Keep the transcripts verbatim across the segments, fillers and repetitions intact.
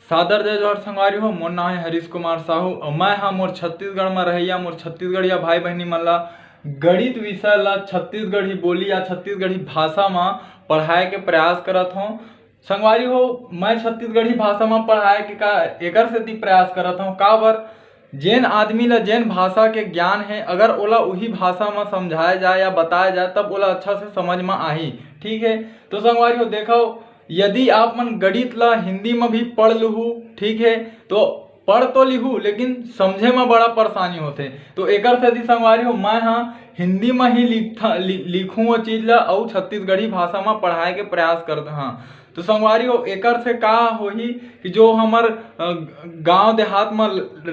सादर जय जोहार संगवारी हो, मोर नाम है हरीश कुमार साहू और मैं हा मोर छत्तीसगढ़ में रहइया मोर छत्तीसगढ़िया भाई बहनी मन ला गणित विषय ला छत्तीसगढ़ी बोली या छत्तीसगढ़ी भाषा में पढ़ाए के प्रयास करत हूँ। संगवारी हो, मैं छत्तीसगढ़ी भाषा में पढ़ाए के का एकर सेती प्रयास करत हूँ, काबर जेन आदमी ला जेन भाषा के ज्ञान है, अगर ओला उही भाषा में समझाए जाए या बताए जाए, तब ओला अच्छा से समझ में आही। ठीक है, तो संगवारी हो, देखो, यदि आप मन गणित ला हिंदी में भी पढ़ लुहू, ठीक है, तो पढ़ तो लिहू, लेकिन समझे में बड़ा परेशानी होथे। तो एकर सेती संगवारी हो, मैं हा हिंदी में ही लिखथा, लि-, लिखूं वो चीज ला, अउ छत्तीसगढ़ी भाषा में पढ़ाए के प्रयास करत हा। तो संगवारी हो, एकर से का होही कि जो हमर, अ, गांव देहात में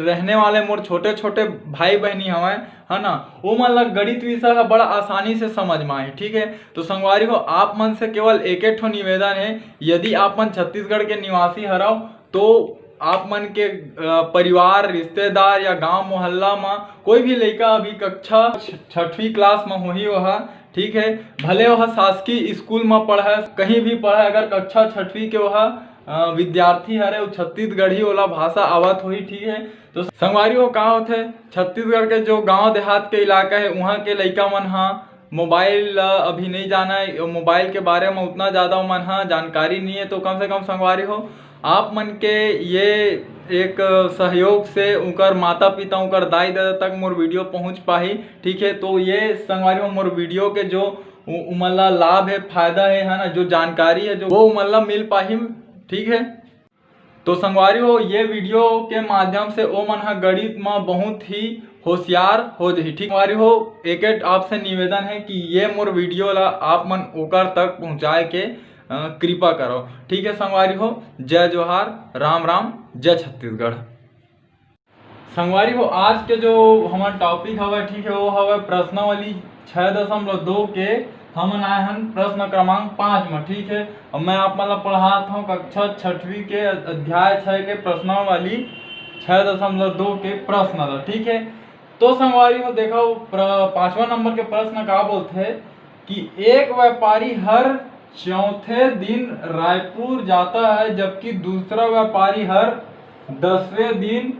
रहने वाले मोर छोटे-छोटे भाई बहनी हवय, है ना, वो मन ला गणित विषय ह बड़ा आसानी से समझ में आही। ठीक है, तो संगवारी हो, आप मन से केवल एक एक ठो निवेदन है, यदि आप मन छत्तीसगढ़ के निवासी हरव, तो आप मन के, अ, परिवार, रिश्तेदार या गांव मोहल्ला में कोई भी लइका अभी कक्षा छ-, छठवीं क्लास में होही, ओहा, ठीक है, भले ओहा शासकीय स्कूल में पढ़े, कहीं भी पढ़े, अगर कक्षा छठवीं के ओहा, अ, विद्यार्थी हरे, वो छत्तीसगढ़ी ओला भाषा आवत होही, ठीक है। तो संगवारी हो, का होथे, छत्तीसगढ़ के जो गांव देहात के इलाका है, वहाँ के लइका मन हा मोबाइल ला अभी नहीं जाना है, मोबाइल के बारे में उतना ज़्यादा ओमन हा जानकारी नहीं है। तो कम से कम संगवारी हो, आप मन के ये एक सहयोग से उनकर माता पिता, उनकर दाई ददा तक मोर वीडियो पहुँच पाही। ठीक है, तो ये संगवारी हो, मोर वीडियो के जो उ-, उमन ला लाभ है, फायदा है, है ना, जो जानकारी है, जो वो उमन ला मिल पाही। ठीक है, तो संगवारी हो, ये वीडियो के माध्यम से ओ मन ह गणित म बहुत ही होशियार हो जही। ठीक संगवारी हो, एक एक आपसे निवेदन है कि ये मोर वीडियो ला आप मन ओकर तक पहुँचाए के, अ, कृपा करो। ठीक है संगवारी हो, जय जोहार, राम राम, जय छत्तीसगढ़। संगवारी हो, आज के जो हमर टॉपिक हवय, ठीक है, वो हवय प्रश्नावली छः दशमलव दो के। हमन आए हन प्रश्न क्रमांक पाँच में, ठीक है। अब मैं आप मन ला पढ़ात हूँ कक्षा छठवीं के अध्याय छः के प्रश्नावली छः दशमलव दो के प्रश्न ला, ठीक है। तो संगवारी हो, देखो, प्र-, पाँचवा नंबर के प्रश्न का बोलथे कि एक व्यापारी हर चौथे दिन रायपुर जाता है, जबकि दूसरा व्यापारी हर दसवें दिन,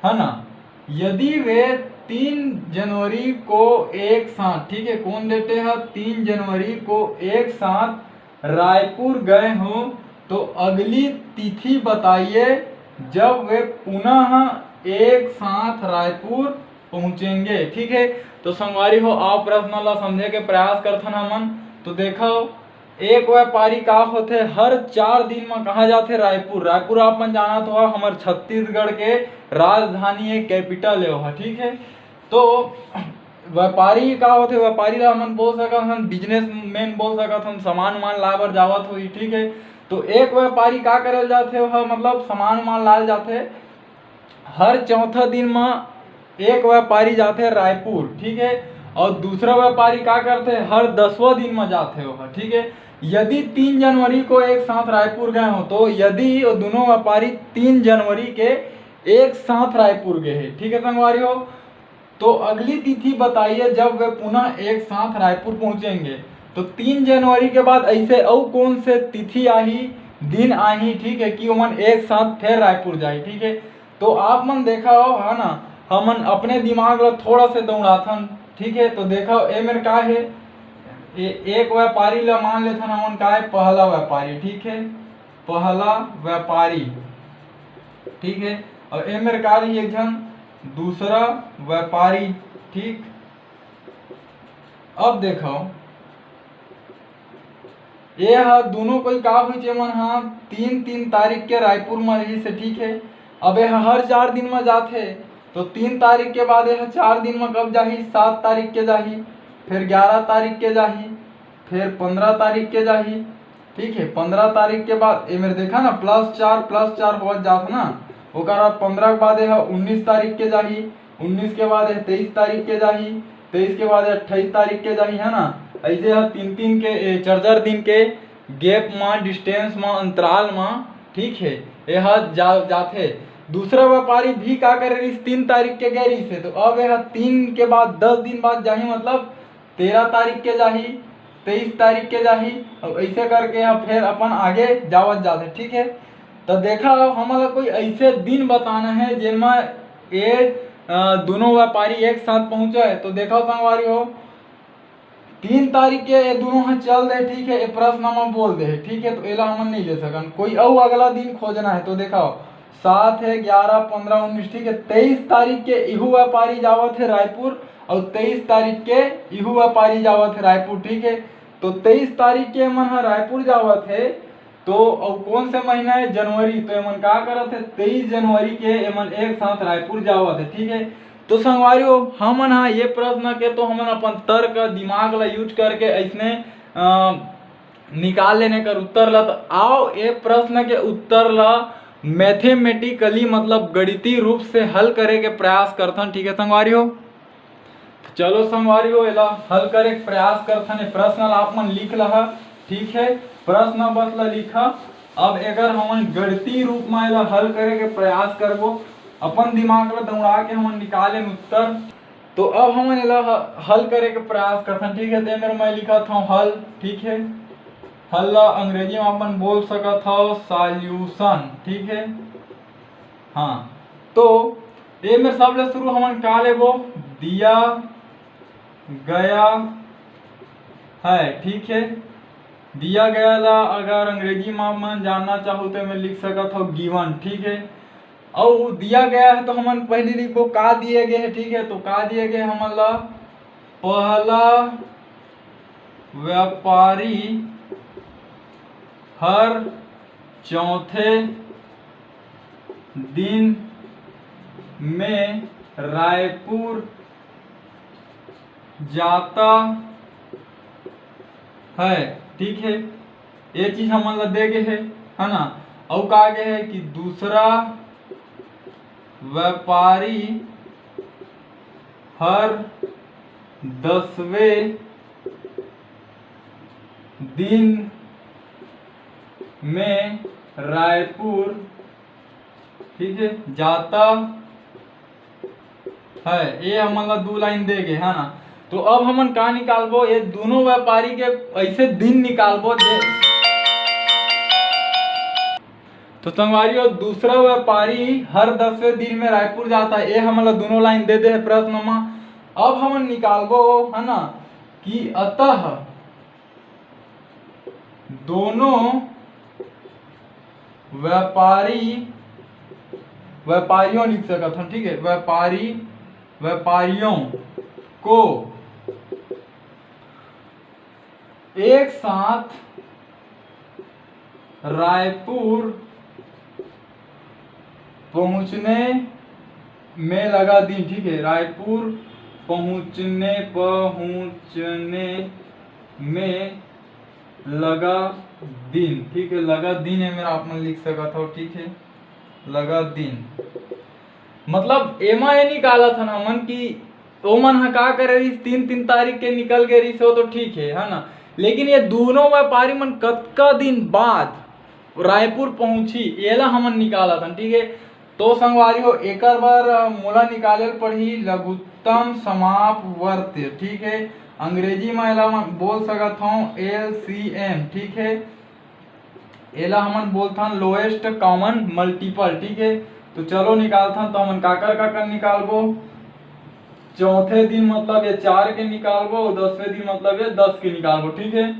है ना, यदि वे तीन जनवरी को एक साथ, ठीक है, कौन date है, तीन जनवरी को एक साथ रायपुर गए हों, तो अगली तिथि बताइए, जब वे पुनः एक साथ रायपुर पहुँचेंगे। ठीक है, तो संगवारी हो, आप प्रश्न ला समझे के प्रयास करथन हमन। तो देखो, एक व्यापारी का होथे, हर चार दिन म कहाँ जाथे? रायपुर। रायपुर आप मन जानत हो, हमर छत्तीसगढ़ के राजधानी है, capital है वह, ठीक है। तो व्यापारी का होथे? व्यापारी ला हमन बोल सकत हन, businessman बोल सकत हन, सामान उमान लाए बर जावत होही, ठीक है। तो एक व्यापारी का करल जाथे? वह मतलब सामान उमान लाए जाथे। हर चौथा दिन म एक व्यापारी जाथे रायपुर, ठीक है, और दूसरा व्यापारी का करथे? हर दसवां दिन म जाथे ओहा, ठीक है। यदि तीन जनवरी को एक साथ रायपुर गए हो, तो यदि वो दोनों व्यापारी तीन जनवरी के एक साथ रायपुर गए हैं, ठीक है संगवारी हो, तो अगली तिथि बताइए जब वे पुनः एक साथ रायपुर पहुंचेंगे। तो तीन जनवरी के बाद ऐसे अउ कौन से तिथि आही, दिन आही, ठीक है, कि ओमन एक साथ फिर रायपुर जाही, ठीक है। तो आप मन देखा हो, है ना, हमन अपने दिमाग ला थोड़ा से दौड़ाथन, ठीक है। तो देखा, ए मेर का है, ए-, एक व्यापारी ला मान लेथन हमन, का है, पहला व्यापारी, ठीक है, पहला व्यापारी, ठीक है, और ए मेर का रही एक झन दूसरा व्यापारी, ठीक। अब देखो, ये ह दोनों कोई का होइस, ये मन ह तीन, तीन तारीख के रायपुर म रहिस हे, ठीक है। अब ये ह हर चार दिन म जाथे, तो तीन तारीख के बाद ये ह चार दिन म कब जाही? सात तारीख के जाही, फिर ग्यारह तारीख के जाही, फिर पंद्रह तारीख के जाही, ठीक है। पंद्रह तारीख के बाद ये मेर देखा ना, प्लस चार, प्लस चार होवत जात ना, ओकर बाद पंद्रह के बाद ये ह उन्नीस तारीख के जाही, उन्नीस के बाद ये तेईस तारीख के जाही, तेईस के बाद ये अट्ठाईस तारीख के जाही, है ना। ऐसे ह तीन तीन के, ए, चार चार दिन के gap म, distance म, अंतराल म, ठीक है, ये ह जा, जाथे। दूसरा व्यापारी भी का करे रहिस, तीन तारीख के गए रहिस हे, तो अब ये ह तीन के बाद दस दिन बाद जाही, मतलब तेरह तारीख के जाही, तेईस तारीख के जाही, और ऐसे करके ह फिर अपन आगे जावत जाथे, ठीक है। तो देखा, हमन ला कोई ऐसे दिन बताना है जेन म ये, अ, दोनों व्यापारी एक साथ पहुंचे। तो देखा संगवारी हो, तीन तारीख के ये दोनों ह चल दे, ठीक है, ये प्रश्न म बोल दे, ठीक है, तो एला हमन नहीं ले सकन। कोई अउ अगला दिन खोजना है। तो देखा, सात है, ग्यारह, पन्द्रह, उन्नीस, ठीक है, तेईस तारीख के इहू व्यापारी जावत है रायपुर, और तेईस तारीख के इहू व्यापारी जावत है रायपुर, ठीक है। तो तेईस तारीख के एमन ह रायपुर जावत है, तो अउ कौन से महीना है? जनवरी। तो एमन का करत है? तेईस जनवरी के एमन एक साथ रायपुर जावत है, ठीक है। तो संगवारी हो, हमन हा ये प्रश्न के तो हमन अपन तर्क, दिमाग ला use करके ऐसने, अ, निकाल लेने कर उत्तर ला। तो आओ, ये प्रश्न के उत्तर ला mathematically, मतलब गणितीय रूप से हल करे के प्रयास करथन, ठीक है संगवारी हो। चलो संगवारी हो, एला हल करे के प्रयास करथन। ये प्रश्न ला आप मन लिख लहा, ठीक है, प्रश्न बस ला लिखा। अब एकर हमन गणितीय रूप में एला हल करे के प्रयास करबो, अपन दिमाग ला दौड़ा के हमन निकालेन उत्तर। तो अब हमन एला ह-, हल करे के प्रयास करथन, ठीक है। तो ए मेर मैं लिखत हूँ हल, ठीक है, हल ला अंग्रेजी में अपन बोल सकत हव solution, ठीक है। हाँ, तो ए मेर सबले शुरू हमन का लेबो? दिया गया है, ठीक है। दिया गया ला अगर अंग्रेजी में मन जानना चाहू तो मैं लिख सकत हूँ given, ठीक है। अउ दिया गया है तो हमन पहली लिखबो का दिए गए है, ठीक है। तो का दिए गए हमन ला? पहला व्यापारी हर चौथे दिन में रायपुर जाता है, ठीक है। ये चीज हमन ला दे गे है, है ना। अउ का गे है कि दूसरा व्यापारी हर दसवें दिन में रायपुर, ठीक है, जाता है। ये हमन ला दू लाइन दे गे, है ना। तो अब हमन का निकालबो? ये दोनों व्यापारी के ऐसे दिन निकालबो जे, तो संगवारी हो, दूसरा व्यापारी हर दसवें दिन में रायपुर जाता है, ये हमन ला दोनों लाइन दे दे है प्रश्न में। अब हमन निकालबो, है ना, कि अतः दोनों व्यापारी, व्यापारियों लिख सकत हन, ठीक है, व्यापारी, व्यापारियों को एक साथ रायपुर पहुंचने में लगा दिन, ठीक है, रायपुर पहुंचने, पहुंचने में लगा दिन, ठीक है, लगा दिन ये मेर आप मन लिख सकत हो, ठीक है, लगा दिन। मतलब एमा ये निकालत हन हमन कि ओमन ह का करे रहिस, तीन तीन तारीख के निकल गए रहिस, वो तो ठीक है, है ना। लेकिन ये दोनों व्यापारी मन कतका दिन बाद रायपुर पहुंची, एला हमन निकालत हन, ठीक है। तो संगवारी हो, एकर बर, अ, मोला निकाले ल पड़ही लघुत्तम समापवर्त्य, ठीक है। अंग्रेजी में एला मैं बोल सकत हूँ एलसीएम, ठीक है। एला हमन बोलथन lowest common multiple, ठीक है। तो चलो निकालथन, तो हमन काकर काकर निकालबो? चौथे दिन मतलब ये चार के निकालबो, और दसवें दिन मतलब ये दस के निकालबो, ठीक है।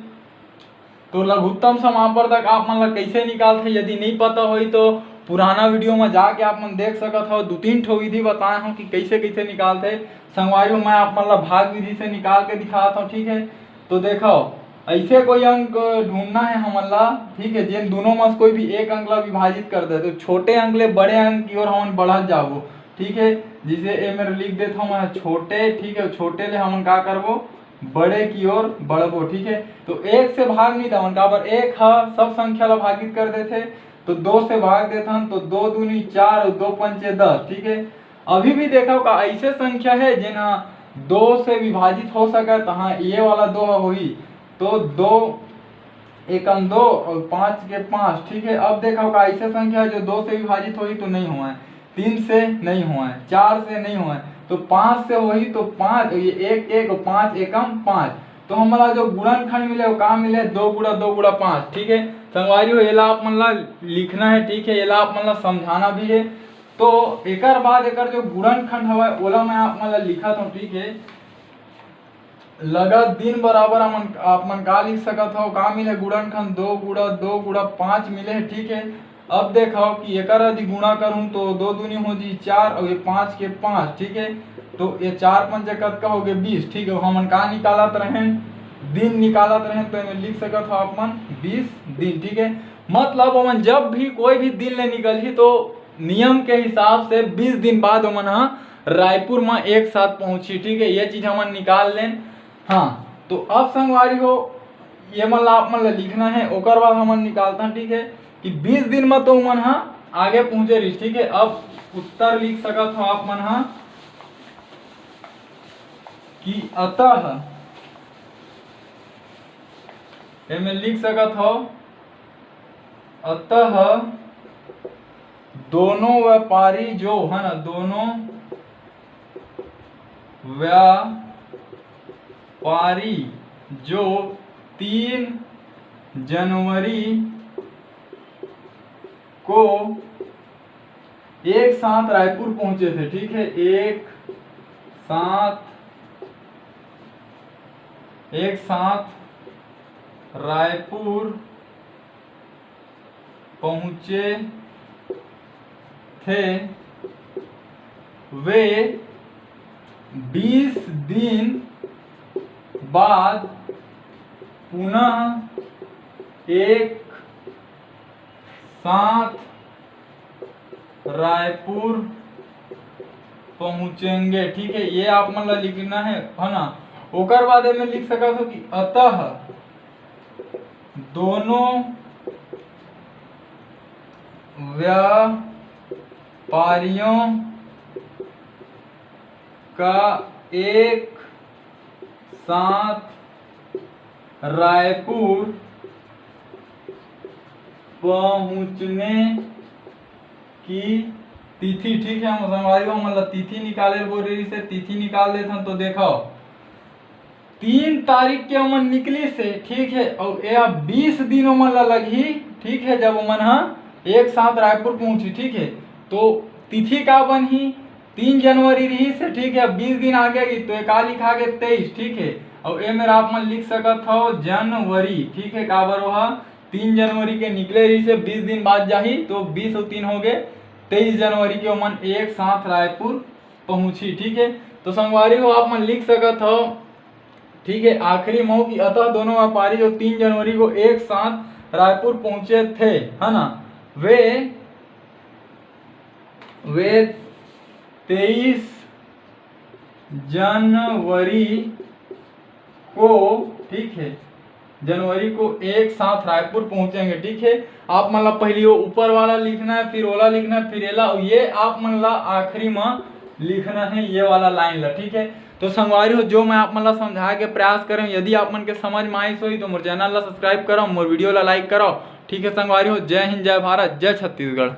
तो लघुत्तम समापवर्तक आप मन ला कैसे निकालथे, यदि नहीं पता होई तो पुराना वीडियो में जाके आप मन देख सकत हो, दो तीन ठो विधि बताए हूँ कि कैसे कैसे निकालथे। संगवारी हो, मैं आप मन ला भाग विधि से निकाल के दिखात हूँ, ठीक है। तो देखो, ऐसे कोई अंक ढूंढना है हमन ला, ठीक है, जेन दोनों में से कोई भी एक अंक ला विभाजित कर दे, तो छोटे अंक ले बड़े अंक की ओर हमन बढ़त जाबो, ठीक है। जैसे ए मेर लिख देत हूँ मैं छोटे, ठीक है, छोटे ले हमन का करबो, बड़े की ओर बढ़बो, ठीक है। तो एक से भाग नहीं देवन, काबर एक ह सब संख्या ला भागित कर देथे, तो दो से भाग देथन, तो दो दूनी चार और दो पंचे दस, ठीक है। अभी भी देखो का ऐसे संख्या है जेन ह दो से विभाजित हो सकत, हाँ, ये वाला दो ह होही, तो दो एकम दो और पाँच के पाँच, ठीक है। अब देखो का ऐसे संख्या है जो दो से विभाजित होही तो नहीं हुआ है, तीन से नहीं हुआ है, चार से नहीं हुआ है, तो पाँच से होही तो पाँच, ये एक, एक और पाँच एकम पाँच, तो हमन ला जो गुणनखंड मिले, वो का मिले? दो गुणा दो गुणा पाँच। ठीक है संगवारी हो, एला आप मन ला लिखना है। ठीक है, एला आप मन ला समझाना भी है। तो एकर बाद एकर जो गुणनखंड हवय, ओला मैं आप मन ला लिखत हूँ। ठीक है, लगा दिन बराबर हमन, आप मन का लिख सकत हव, का मिले? गुणनखंड दो गुणा दो गुणा पाँच मिले है। ठीक है, अब देखव कि एकर यदि गुणा करूँ तो दो दूनी हो जी चार और ये पाँच के पाँच। ठीक है, तो ये चार पंचे कतका हो गए? बीस। ठीक है, हमन का निकालत रहें? दिन निकालत रहें, तो एमे लिख सकत हव आप मन बीस दिन। ठीक है, मतलब ओमन जब भी कोई भी दिन ले निकलही तो नियम के हिसाब से बीस दिन बाद ओमन ह रायपुर म एक साथ पहुंची। ठीक है, ये चीज हमन निकाल लेन। हाँ, तो अब संगवारी हो, ये मन ला आप मन ला लिखना है, ओकर बाद हमन निकालथन। ठीक है, कि बीस दिन म तो ओमन ह आगे पहुंचे रहिस। ठीक है, अब उत्तर लिख सकत हो आप मन ह कि अतः, एमे लिख सकत हो, अतः दोनों व्यापारी जो है ना, दोनों व्यापारी जो तीन जनवरी को एक साथ रायपुर पहुंचे थे। ठीक है, एक साथ, एक साथ रायपुर पहुंचे थे, वे बीस दिन बाद पुनः एक साथ रायपुर पहुंचेंगे। ठीक है, ये आप मन ला लिखना है, है ना। ओकर बाद में लिख सकत हो कि अतः दोनों व्यापारियों का एक साथ रायपुर पहुंचने की तिथि। ठीक है, हम संगवारी हो, मतलब तिथि निकाले बोले रही से तिथि निकाल देथन। तो देखो, तीन तारीख के ओमन निकली से, ठीक है, और ये बीस दिन ओमन ला लगही। ठीक है, जब ओमन ह एक साथ रायपुर पहुंची। ठीक है, तो तिथि का बनही? तीन जनवरी रही से। ठीक है, अब बीस दिन आगे गी तो ये का लिखा गे? तेईस। ठीक है, और ए मेर आप मन लिख सकत हो जनवरी। ठीक है, काबर ओहा तीन जनवरी के निकले रही से, बीस दिन बाद जाही, तो बीस और तीन हो गए, तेईस जनवरी के ओमन एक साथ रायपुर पहुंची। ठीक है, तो संगवारी हो, आप मन लिख सकत हो। ठीक है, आखिरी में कि अतः दोनों व्यापारी जो तीन जनवरी को एक साथ रायपुर पहुंचे थे, है ना, वे वे तेईस जनवरी को, ठीक है, जनवरी को एक साथ रायपुर पहुंचेंगे। ठीक है, आप मन ला पहली वो ऊपर वाला लिखना है, फिर ओला लिखना है, फिर एला, ये आप मन ला आखिरी में लिखना है, ये वाला लाइन ला। ठीक है, तो संगवारी हो, जो मैं आप मन ला समझाए के प्रयास करें, यदि आप मन के समझ में आइस होही तो मोर चैनल ला सब्सक्राइब करो, मोर वीडियो ला लाइक करो। ठीक है संगवारी हो, जय हिंद, जय भारत, जय छत्तीसगढ़।